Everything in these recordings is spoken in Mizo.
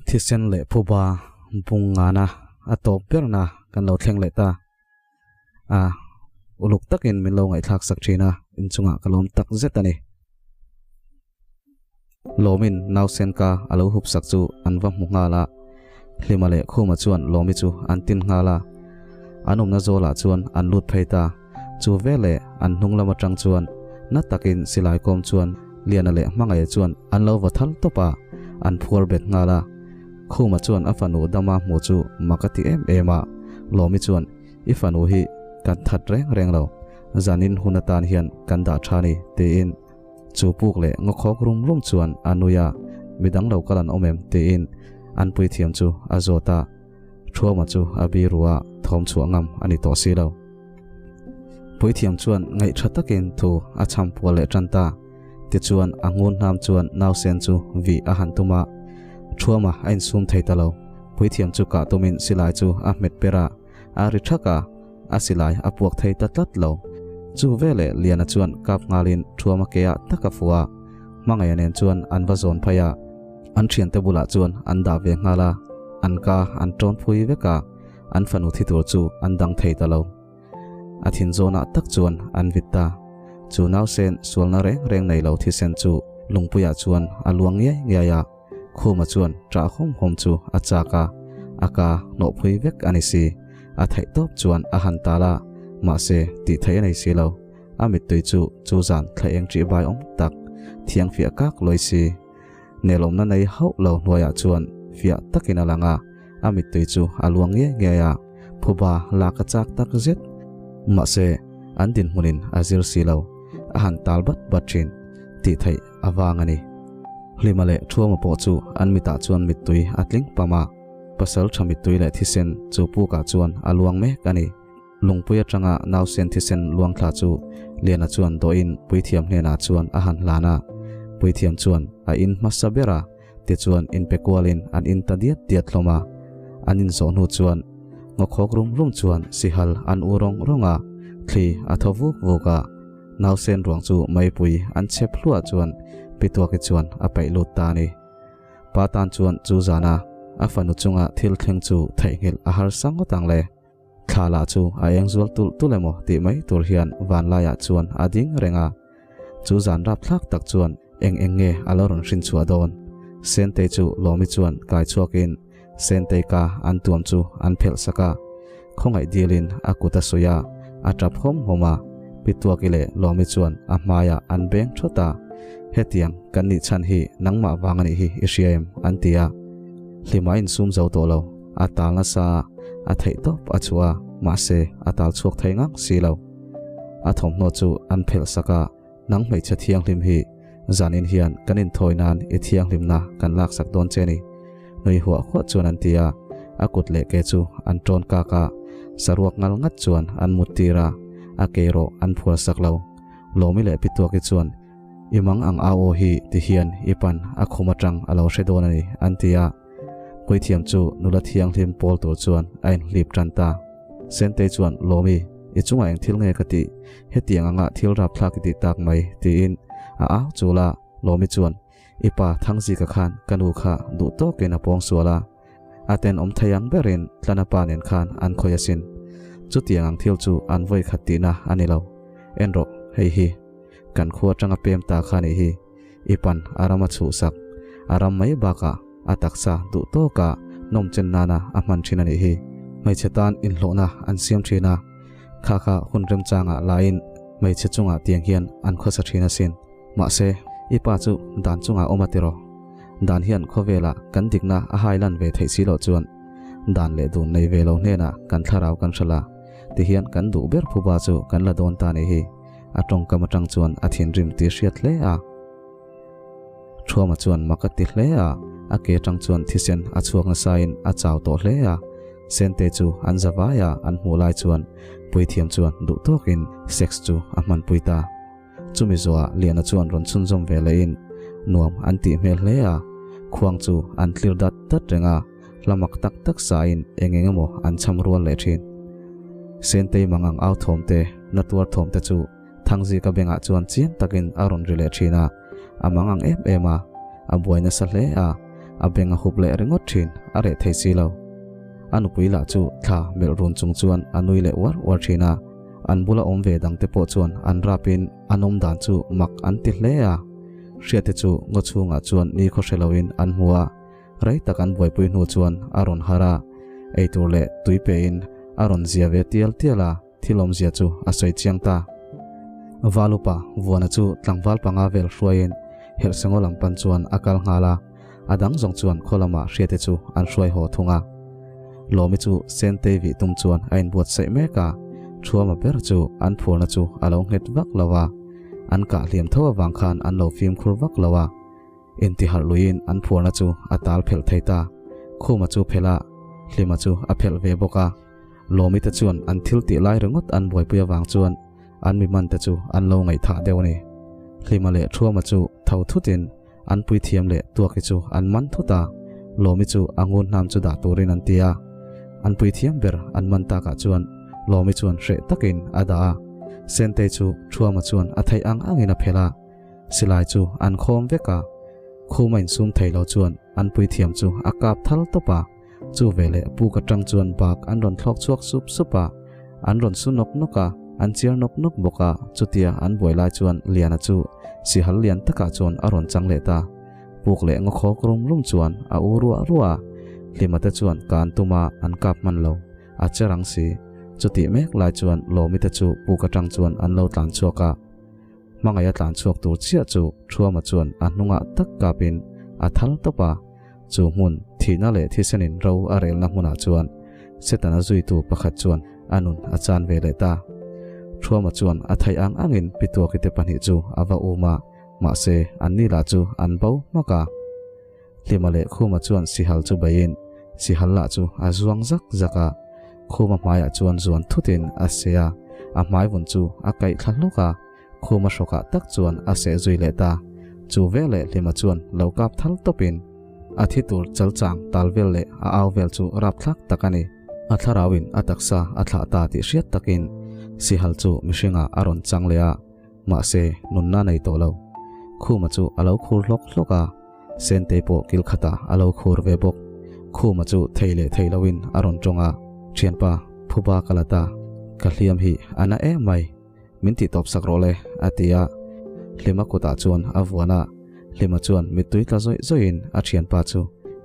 Thisen leh phuba bung ngana a tawp berna kan lo thleng leh ta. A uluk takin min lo ngaihthlak sak thin a, inchungah ka lawm tak zet a ni. Lawmin nausen ka a lo hup sak chu an va hmu nghal a, Hlima leh Khuma chuan Lawmi chu an tin nghal a. An awmna zawlah chuan an lut phei ta. Chu veleh an hnung lam atang chuan na takin silai kawm chuan Liana leh Hmangaia chuan an lo va thal tawp a, an phuar bet nghal a. Khuma chuan a fanu dama hmu chu mak a ti em em a, Lawmi chuan I fanu hi kan that reng reng lo, zanin hun atan hian kan dah tha ni tiin Chu puk leh ngawkhawk rum rum chuan a nui a, midang lo kal an awm em tiin an puithiam chu a zawt a, Thuama chu a bi ru a, thawm chhuah ngam a ni tawh si lo. Puithiam chuan ngaih tha takin thu a chham pual leh tan ta. Tichuan a ngun hnam chuan nausen chu vih a han tum a, Thuama a insum thei ta lo. Puithiam chu kah tumin silai chu a hmet per a, A ri thak a, a silai a puak thei ta tlat lo. Chu veleh Liana chuan kap nghalin Thuama ke ah tak a fuh a, Hmangaih nen chuan an va zawn phei a, an thiante bulah chuan an dah ve nghal a, an ka an tawn phui vek a, an fanu thi tur chu an dang thei ta lo. A thin zawnah tak chuan an vit ta. Chu nausen sualna reng reng nei lo thisen chu lungpuiah chuan a luang ngiai ngiai a. Khuma chuan ṭah hawm hawm chu a chak a, a ka hnawh phui vek a ni si. A theih tawp chuan a han tal a, mahse tih theih a nei si lo. A mittui chu chu zan thla eng ṭih vai awm tak, thiang fiah kak lawi si. Nelawmna nei hauh lo hnuaiah chuan fiah takin a lang a, a mittui chu a luang ngiai ngiai a, phuba lak a chak tak zet. Mahse, an dinhmunin a zir si lo, a han tal bat bat ṭhin tih theih a vang a ni. Hlima leh Thuama pawh chu an mitah chuan mittui a tling pam a, pasal tha mittui leh thisen chu pukah chuan a luang mek a ni. Lungpui atanga nausen thisen luang thla chu Liana chuan dawhin puithiam hnenah chuan a han hlan a, puithiam chuan a in hmasa ber a, tichuan inpe kualin an in ta diat diat hlawm a. An inzawh hnu chuan ngawkhawk rum rum chuan sihal an u rawng rawng a, thli a thaw vuk vuk a. Nausen ruang chu maipui an chhep hluah chuan Pituaki chuan a paih lut ta a ni. Pa tan chuan chu zana a fanu chunga thil thleng chu theihnghilh a harsa ngawt ang le. Thla lah chu a eng zual tulh tulh emaw tih mai tur hian vanlaiah chuan a ding reng a. Chu zan rapthlak tak chuan eng eng nge a lo rawn hrin chhuah dawn? Sentei chu Lawmi chuan kai chhuakin Sentei ka an tuam chu an phelh sak a, khawngaih dilin a kut a suih a, a tap hawm hawm a, Pituaki leh Lawmi chuan a hmaiah an beng thawt a, Hetiang kan nih chhan hi nangmah vang a nih hi i hria em? an ti a. Hlima insum zo tawh lo, a tal nasa a, a theih tawp a chhuah a, mahse a tal chhuak thei ngang si lo. A thawmhnaw chu an phelh sak a, Nang hmeichhe thianghlim hi zanin hian kan inthawi nan i thianghlimna kan laksak dawn che ni. Nui huah huah chuan an ti a, a kut leh ke chu an tawn kak a, saruak ngal ngat chuan an mut tir a, a ke erawh an phuar sak lo. Lawmi leh Pituaki chuan, I mang ang au aw hi ti hian i pan a khum atang a lo hre dawn a ni, an ti a. Puithiam chu nula thianghlim pawl tur chuan a inhlip tan ta. Sentei chuan, Lawmi, i chungah eng thil nge ka tih? Hetiang anga thil rapthlak i tih tak mai, tiin a au chul a. Lawmi chuan, I pa Thangzika khan ka nu kha duh tawkin a pawng sual a. A tenawm thei ang berin Tlana pa nen khan an khawih asin. Chutiang ang thil chu an vawi khat tihna a ni lo. En rawh, hei hi kan khua atanga pem ta kha nih hi. I pan a ram a chhuhsak, a ram mai bakah a taksa duh tawka nawm chen nana a hman thin a nih hi. Hmeichhe tan inhlawhna an siam thin a, kha kha hun remchangah laiin hmeichhe chungah tiang hian an khawsa thin asin. Mahse, i pa chu dan chungah awm a tiraw? Dan hian khawvelah kan dikna a hai lan ve theih si loh chuan dan leh dun nei ve lo hnenah kan thlarau kan hralh a, tihian kan duh ber phuba chu kan la dawn ta a nih hi. A tawngkam atang chuan a thinrim tih hriat hle a. Thuama chuan mak a ti hle a, a ke atang chuan thisen a chhuak nasain a chau tawh hle a. Sente chu an za vai a, an hmuh lai chuan puithiam chuan duh tawkin sex chu a hmanpui ta. Chumi zuah Liana chuan rawn chhunzawm ve lehin nuam an tih hmel hle a, khuang chu an tlir dat dat reng a, hla mak tak tak sain eng eng emaw an cham rual leh thin. Sentei mangang au thawm te, na tuar thawm te chu Thangzika bengah chuan chiang takin a rawn ri leh thin a, a mangang em em a, a buai nasa hle a. A beng a hup leh ringawt thin, a reh thei si lo. A nupui lah chu thla melh run chung chuan a nui leh uar uar thin a. An bula awm ve dangte pawh chuan an rapin an awm dan chu mak an ti hle a. Hriate chu ngaw chhungah chuan ni khaw hre loin an hmu a. Rei tak an buaipui hnu chuan a rawn harh a, eitur leh tui pein a rawn zia ve tial tial a, thil awmzia chu a sawi chiang ta. Valupa Vuana chu tlangval panga vel hruaiin Herhsengaw lam pan chuan a kal nghal a, a dang zawng chuan khaw lama hriate chu an hruai haw thung a. Lawmi chu Sentei vih tum chuan a inbuatsaih mek a, Thuama ber chu an phurna chu a lo nghet vak lo a, an kah hliam tho avang khan an lo fimkhur vak lo a. Intiharh luiin an phuarna chu a tal phelh thei ta. Khuma chu phelh a, Hlima chu a phelh ve bawk a. Lawmi te chuan an thil tih lai ringawt an buaipui avang chuan an mi man te chu an lo ngaihthah deuh a ni. Hlima leh Thuama chu tho thutin an puithiam leh Tuaki chu an man thut a, Lawmi chu a ngun hnam chu dah turin an ti a. An puithiam ber an man takah chuan Lawmi chuan hreh takin a dah a. Sentei chu Thuama chuan a theih ang angin a phelh a. Silai chu an khawm vek a, khum a insum thei lo chuan an puithiam chu a kap thal tawp a, chu veleh puk atang chuan bak an rawn thlawk chhuak sup sup a, an rawn su nawk nawk a, an chiar nawk nawk bawk a, chutia an buai lai chuan Liana chu sihal lian takah chuan a rawn chang leh ta. Puk leh ngaw khawk rum rum chuan a u ruah ruah a, Hlima te chuan kan tum a an kap hman lo, a che rang si. Chutih mek lai chuan Lawmi te chu puk atang chuan an lo tlan chhuak a. Hmangaih a tlan chhuak tur chiah chu Thuama chuan a hnungah tak kapin a thal tawp a, chu hmun thihna leh thisenin ro a relna hmunah chuan Setana zuitu pakhat chuan a nun a chan ve leh ta. Thuama chuan a theih ang angin Pituaki te pahnih chu a va um a, mahse anni lah chu an bo hmak a. Hlima leh Khuma chuan Sihal chu beiin Sihal lah chu a zuang zak zak a, Khuma hmaiah chuan zuan thutin a seh a, a hmai vun chu a kaih thla hlawk a, Khuma hrawkah tak chuan a seh zui leh ta. Chu veleh Hlima chuan lo kap thal tawpin a thi tur chal chang tal vel leh a au vel chu rapthlak tak a ni. A thlarauin a taksa a thlah ta tih hriat takin Sihal chu mihringah a rawn chang leh a, mahse nunna nei tawh lo. Khuma chu a lo khur hlawk hlawk a. Sentei pawh kil khatah a lo khur ve bawk. Khuma chu thei leh thei loin a rawn tawng a, Thianpa, phuba ka la ta, ka hliam hi a na em mai, min tih tawp sak rawh le, a ti a. Hlima kutah chuan a vuan a, Hlima chuan mittui tla zawih zawihin a thianpa chu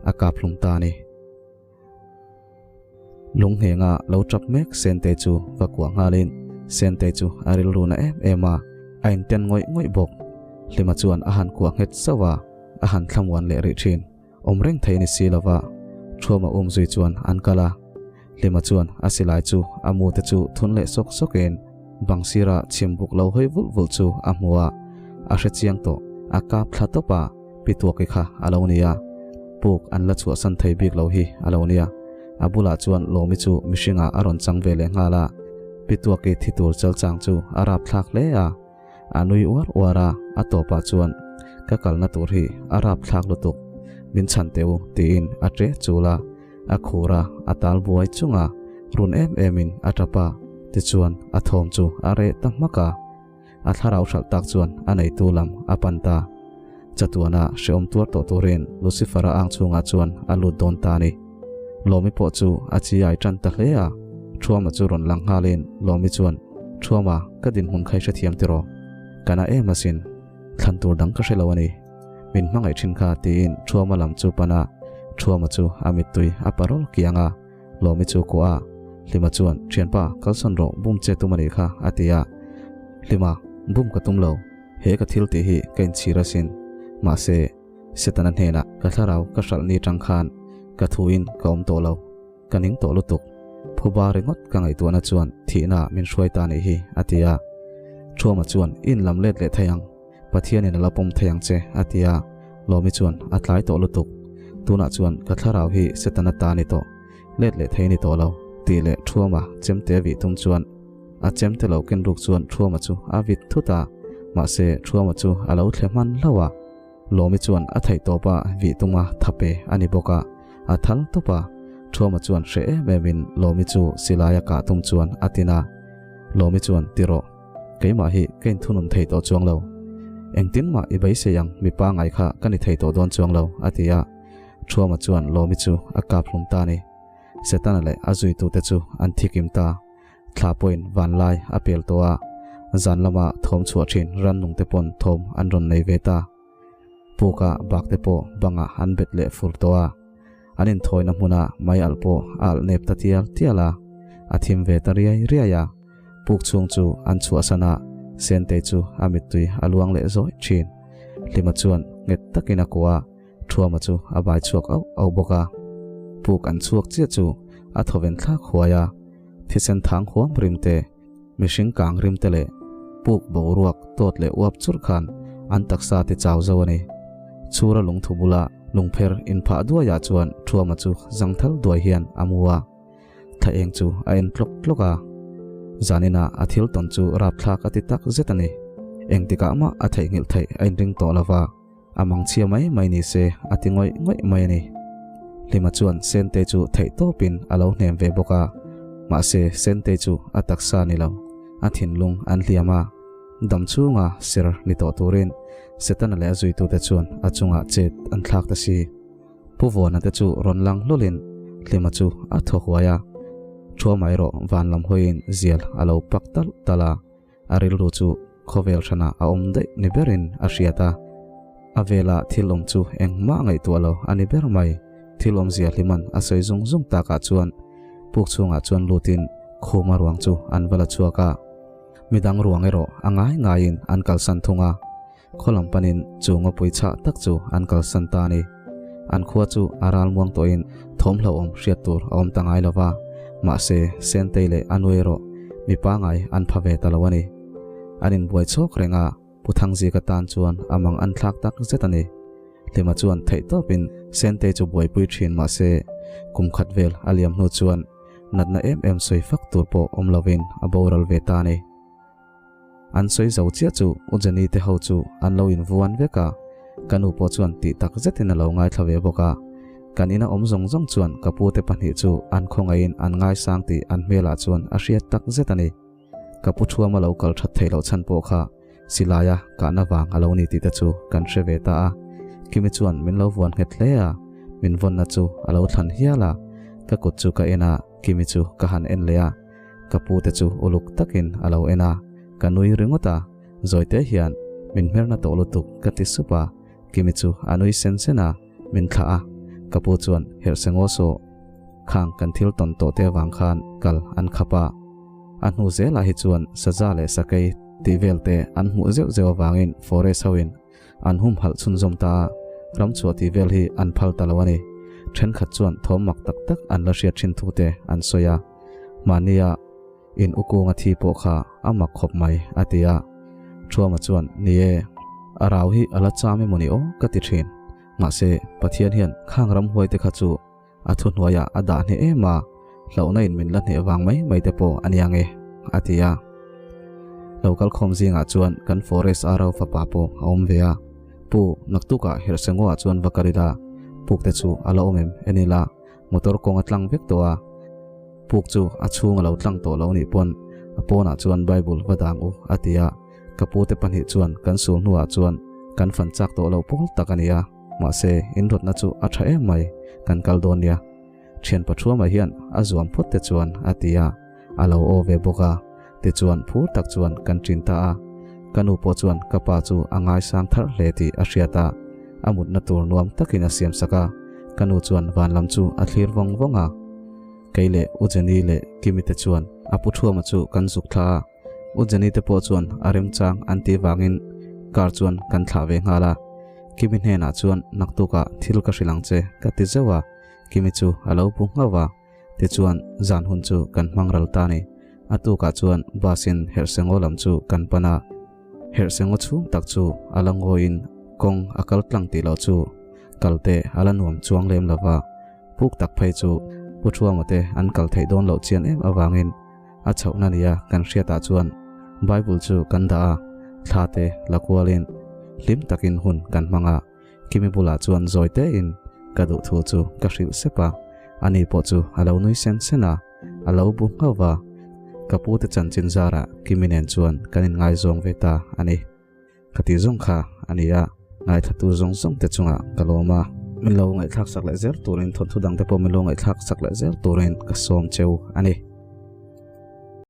a kap hlum ta a ni. Lunghnenga lo tap mek Sentei chu va kuah nghalin Sentei chu a rilru na em em a, a inten ngawih ngawih bawk. Hlima chuan a han kuah nghet zauh a, a han thlamuan leh rih thin. Awm reng thei a ni si lova, Thuama um zui chuan an kal a. Hlima chuan a silai chu a mu te chu thun leh sawk sawkin bang sira chhimbuk lo hawi vulh vulh chu a hmu a, a hre chiang tawh, a kap thla tawp a. Pi Tuaki kha a lo nia, puk an la chhuahsan thei bik lo hi a lo nia. A bulah chuan Lawmi chu mihringah a rawn chang ve leh nghal a, Pi Tuaki thi tur chal chang chu a rapthlak hle a. A nui uar uar a, a tawpah chuan, Ka kalna tur hi a rapthlak lutuk, min chhan teh u tiin a ṭe chul a, a khur a, a tal buai chung a, run em emin a ṭap a, tichuan a thawm chu a reh ta hmak a. A thlarau hralh tak chuan a neitu lam a pan ta. Chatuana hrehawm tuar tawh turin Lucifer-a ang chhungah chuan a lut dawn ta a ni. Lawmi pawh chu a chiai tan ta hle a, Thuama chu rawn lang nghalin Lawmi chuan, Thuama, ka dinhmun kha i hrethiam tiraw? Ka na em asin. Thlan tur dang ka hre lo a ni. Min hmangaih thin kha tiin Thuama lam chu pan a, Thuama chu a mittui a parawl kiang a. Lawmi chu kuah a, Hlima chuan, Thianpa, kalsawn rawh, bum che tum a nih kha, a ti a. Hlima, Bum ka tum lo, he ka thil tih hi ka inchhir asin. Mahse, Setana hnenah ka thlarau ka hralh ni tang khan ka thuin ka awm tawh lo, ka ning tawh lutuk. Phuba ringawt ka ngaihtuahna chuan thihna min hruai ta nih hi, a ti a. Thuama chuan, I inlam let leh thei ang. Pathianin a la pawm thei ang che, a ti a. Lawmi chuan, A tlai tawh lutuk. Tunah chuan ka thlarau hi Setana ta ni tawh, let leh thei ni tawh lo, tih leh Thuama chemte vih tum chuan a chemte lo ken ruk chuan Thuama chu a vit thut a. Mahse, Thuama chu a lo thle hman hlauh a. Lawmi chuan a theih tawpa vih tuma thape a ni bawk a, a thal tawp a. Thuama chuan hreh em emin Lawmi chu silaia kah tum chuan a tin a. Lawmi chuan, Ti rawh. Keimah hi ka inthunun thei tawh chuang lo. Engtin mah i beisei ang mipa ngai kha ka ni thei tawh dawn chuang lo, a ti a. Thuama chuan Lawmi chu a kap hlum ta a ni. Setana leh a zuitute chu an thikim ta. Thla pawhin vanlai a pel tawh a, zan lama thawm chhuah thin rannungte pawn thawm an rawn nei ve ta. Puka bakte pawh bangah an bet leh fur tawh a, an inthawina hmuna mai alh pawh a alh nep ta tial tial a, a thim ve ta riai riai a. Puk chhung chu an chhuahsan a, Sentei chu a mittui a luang leh zawih thin. Hlima chuan nghet takin a kuah a, Thuama chu a bai chhuak auh auh bawk a. Puk an chhuak chiah chu a thawven thlak huai a, thisen thang huam rim te, mihring kang rim te leh puk boruak tawt leh uap churh khan an taksa ti chau zo a ni. Chhura lungthu bula lungpher inphah duaiah chuan Thuama chu zangthal duai hian a mu a. Thla eng chu a en tlawk tlawk a, zaninah a thil tawn chu rapthlak a ti tak zet a ni. Engtikah mah a theihnghilh theih a inring tawh lo va, a mangchhia mai mai ni se a ti ngawih ngawih mai a ni. Hlima chuan Sente chu theih tawpin a lo hnem ve bawk a, mahse Sente chu a taksa ni lo, a thinlung an hliam a, dam chhunga ser ni tawh turin Setana leh a zuitute chuan a chungah chet an thlak ta si. Pu Vuana te chu rawn lang hlawlin Hlima chu a thaw huai a, Thuama erawh van lam hawiin zial a lo pak talh talh a, a rilru chu khawvel hranah a awm daih ni berin a hriat a, a vela thil awm chu engmah ngaihtuah lo a ni ber mai. Thil awmzia Hliman a sawi zung zung takah chuan puk chhungah chuan lutin Khuma ruang chu an va la chhuak a, midang ruang erawh a ngai ngaiin an kalsan thung a. Khaw lam panin chu ngawpui chhah tak chu an kalsan ta a ni. An khua chu a ral muang tawhin thawm hlauhawm hriat tur a awm ta ngai lo va, mahse Sentei leh a nu erawh mi pangai an pha ve ta lo a ni. An inbuai chhawk reng a, Pu Thangzika tan chuan a mang an thlak tak zet a ni. Hlima chuan theihtawpin Sentei chu buaipui thin mahse kum khat vel a liam hnu chuan natna em em sawi fak tur pawh awm lovin a boral ve ta a ni. An sawi zo chiah chu U Jenny te ho chu an lo invuan vek a, ka nu pawh chuan tih tak zetin a lo ngaithla ve bawk a. Kan ina awm zawng zawng chuan ka pu te pahnih chu an khawngaihin an ngaisang tih an hmelah chuan a hriat tak zet a ni. Ka pu thuama lo kal that theih loh chhan pawh kha silaia kahna vang a lo ni tih te chu kan hre ve ta a. Kimi chuan min lo vuan nghet hle a, min vawnna chu a lo thlan hial a. Ka kut chu ka en a, Kimi chu ka han en leh a. Ka pu te chu uluk takin a lo en a, ka nui ringawt a, Zawite hian min hmerna tawh lutuk ka ti sup a, Kimi chu a nui sen sen a, min thlah a, ka pu chuan herh se ngaw saw, khang kan thil tawn tawh te avang khan kal an khap a, a hnu zelah hi chuan saza leh sakei tih vel te an hmuh zeuh zeuh avangin forest ho in an humhalh chhunzawm ta a, ramchhuah tih vel hi an phal ta lo a ni. Thenkhat chuan thawm mak tak tak an la hriat thin thu te an sawi a. Mahnia in u kunga thi pawh kha a mak khawp mai a ti a. Thuama chuan, Ni e, a rau hi a la cham emaw ni aw ka ti thin. Mahse, Pathian hian khang ramhuai te kha chu a thuhnuaiah a dah hneh em a, hlauhna in min la hneh vang mai mai te pawh a nia nge a ti a. Lo kal khawm zingah chuan kan forest a ro fapa pawh a awm ve a. Pu, naktukah Herhsengoah chuan va kal ila, puk te chu a la awm em en ila, Motor kawng a tlang vek tawh a, puk chu a chhung a lo tlang tawh lo nih pawn a pawnah chuan Bible va dang u a ti a, ka pute pahnih chuan kan sul hnuah chuan kan fan chak tawh lo pawl tak a ni a, mahse inrawtna chu a tha em mai, kan kal dawn nia. Thian Pathuama hian a zuam phawt te chuan a ti a, a lo aw ve bawk a, tichuan phur tak chuan kan ṭin ta a, ka nu pawh chuan ka pa chu a ngaisang thar hle tih a hriat a, a mutna tur nuam takin a siam sak a, ka nu chuan van lam chu a thlir vawng vawng a. Kei leh U Jenny leh Kimi te chuan a pu Thuama chu kan zuk thla a, U Jenny te pawh chuan a remchang an tih vangin car chuan kan thlah ve nghal a, Kimi hnenah chuan naktukah thil ka hrilh ang che ka ti zeuh a, Kimi chu a lo bu nghauh a. Tichuan, zan hun chu kan hmang ral ta a ni. A tukah chuan bus in Herhsengaw lam chu kan pan a. Herhsengaw chhung tak chu a la ngawiin kawng a kal tlang tih loh chu kal te a la nuam chuang lem lo va. Puk tak phei chu Pu Thuama te an kal theih dawn loh chian em avangin a chhohna nia kan hriatah chuan Bible chu kan dah a, thla te la kualin hlim takin hun kan hmang a. Kimi bulah chuan zawi tein ka duh thu chu ka hrilh sep a, ani pawh chu a lo nui sen sen a, a lo bu nghauh va. Ka pu te chanchin zarah Kimi nen chuan kan inngaizawng ve ta a ni. Ka tih zawng kha a ni a, ngaithlatu zawng zawng te chungah ka lawm a. Min lo ngaihthlak sak leh zel turin thawnthu dangte pawh min lo ngaihthlak sak leh zel turin ka sawm cheu a ni.